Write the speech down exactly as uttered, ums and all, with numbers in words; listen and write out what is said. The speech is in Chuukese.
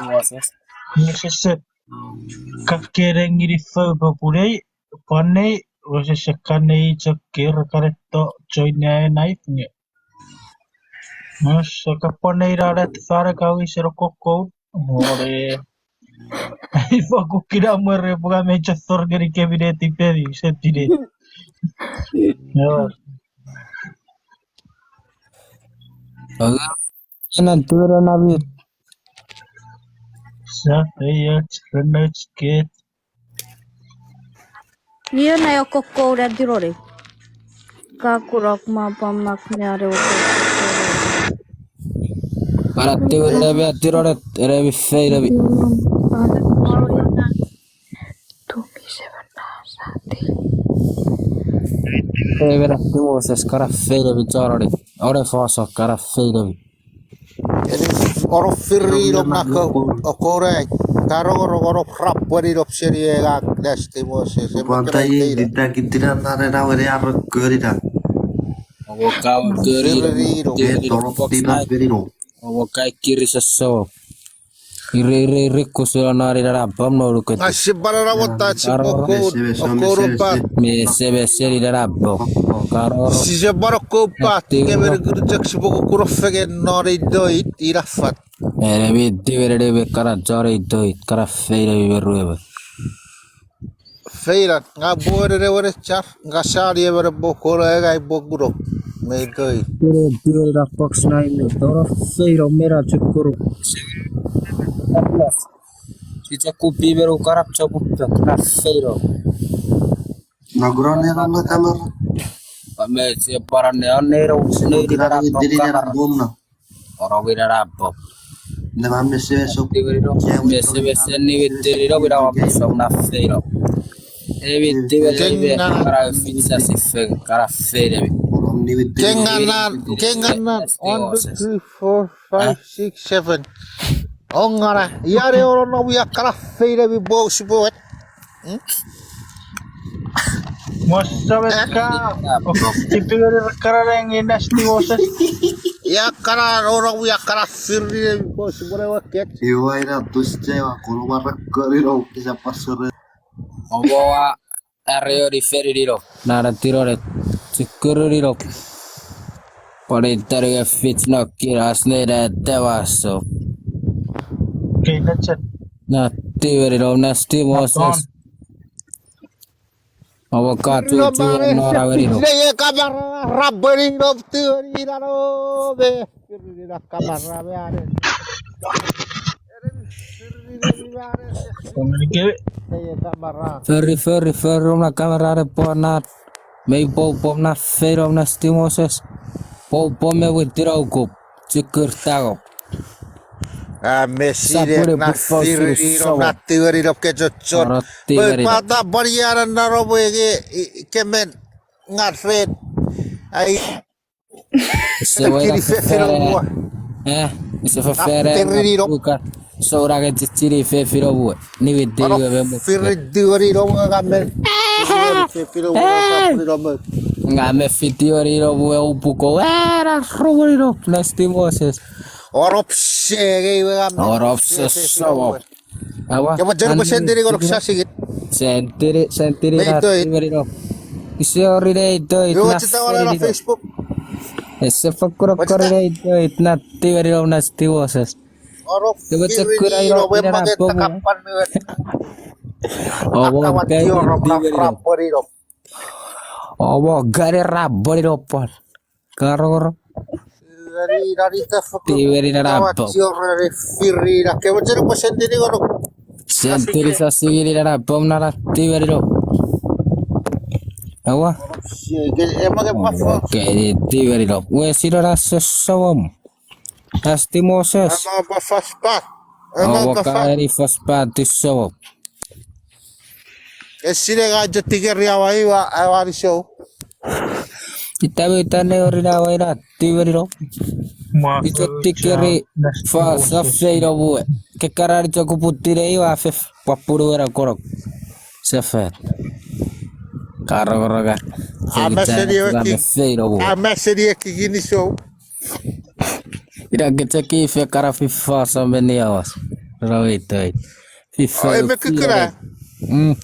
Moses. Moses, kakkere ngini fou pwe pwunei, pwunei, Moses kanei chok kere kaneto join nae knife nge. Moses kapwunei na let fare kawi sero kokkoun. Ore. Ifa kukina mwere puka me chok thor ngeni cabinet ipeni, sentine. Yo. Aga, ena turo namit. Sa, ei, ach, renoch, ket. Nio na yo kokko ura tirore. Ka kurok ma pom mak ne are kokko. Para tiwe na mi atirore, ere mi fei na mi. Tumi seven na sati. Ere mi na tiwo ses kara fei na mi chorori. Ore foso kara fei na mi. Oro firi nom nako okore. Karongorong oro prap weni nom seni engak Nasty Moses. Kwanta ye dita kitina nare na wene aro korita. Owo kawa kori. Firi nom. E toro tina firi nom. Owo kai kiri seso. Ire, ire, ire, kusula nari nara bom no lukuti. Nga sipara na wota sipoko okoro pa. Me sebe seni nara bom. Karo. Sisepara ko pa. Kemere kuruchek sipoko kuro fengen nori doit, ina fat. Ere mi tiwere ne me kana jori doit, kana feina mi merueme. Feina, nga bore ne wene char, nga sani emere bokoro e ngai bokuro. Me doit. Kuro tiwere na box nine me, toro feino mera chukuru. Sicha kupi meru karap chopupek na feino. Na gura ne na kamera. Ame se para ne on ne ro sine di na kamera. Oro wina na bom. Ne ma mese so. Mese mese ni witiri ro wina wa so na feino. E witiri ro wina kara fitsa si feng kara feino mi. Kengana, kengana, one, two, three, four, five, six, seven. Ongana, iare oro no wia kara feino mi bo sipo wet. Mosameska. Tipingeni kara rengi Nasty Moses. Ia kara oro wia kara firi mi bo sipo ne weket. Iwa ina tuste wa kono marakori no kisa pasore. Obo wa. Are ori feri nino, nana tiro ne chukuru nino. Pone tari e fich no kinas ne na tewaso. Kei na chat. Na tiwe nino, Nasty Moses. Awa ka tu tu no ra we nino. Ne ye kamera rabwe nino, tiwe nino, be. Fori, fori, fori, na kamera ne pwan na. Mei pou pom na feino Nasty Moses. Pou pom me witino kup. Chikur tago. A, me sine na firi no na tiweri no kechochon. Pata pariana na robwege kemen ngarret. Ai. Ise wena fefere. Eh, ise fefere. Uka. Sora ke chichiri fefiro bue. Ni witi we me mu. Firi diweri no we gamen. Fefiro bue. Gamen fiti weri no we upuko. Era ruweri no. Nasty Moses. Orop se gei we gamen. Orop se so. Awa. Kemo jeno mo sentiri konok sasigit. Sentiri, sentiri na tiweri no. Ise ori ne itoit na Facebook. Ese fokkun okori ne itoit na tiweri no Nasty Moses. Kemo chokuna ino ina na pomu. Omo gani tiweri no. Omo gani ra boni no pwan. Karoro. Tiweri na nabo. Sentiri sa sigini na nabo nana tiweri no. Awa. Okay, tiweri no. We sino na sosowom. Nasty Moses. Awa ka eni first part tisowom. Esine nga jo tikeri awa iwa awa ni show. Ita me ita ne ori na awa ina tiweri no. Ijo tikeri fa safei no bue. Kekara ni jo kuputine iwa fef papunu era korok. Sefet. Karokoroka. Ameseni eki. Ameseni eki gini show. Ina ke cheki fe kana fifa sa meni awas. Ra wait, wait. Fifa. Oh, eme kukuna. Mm.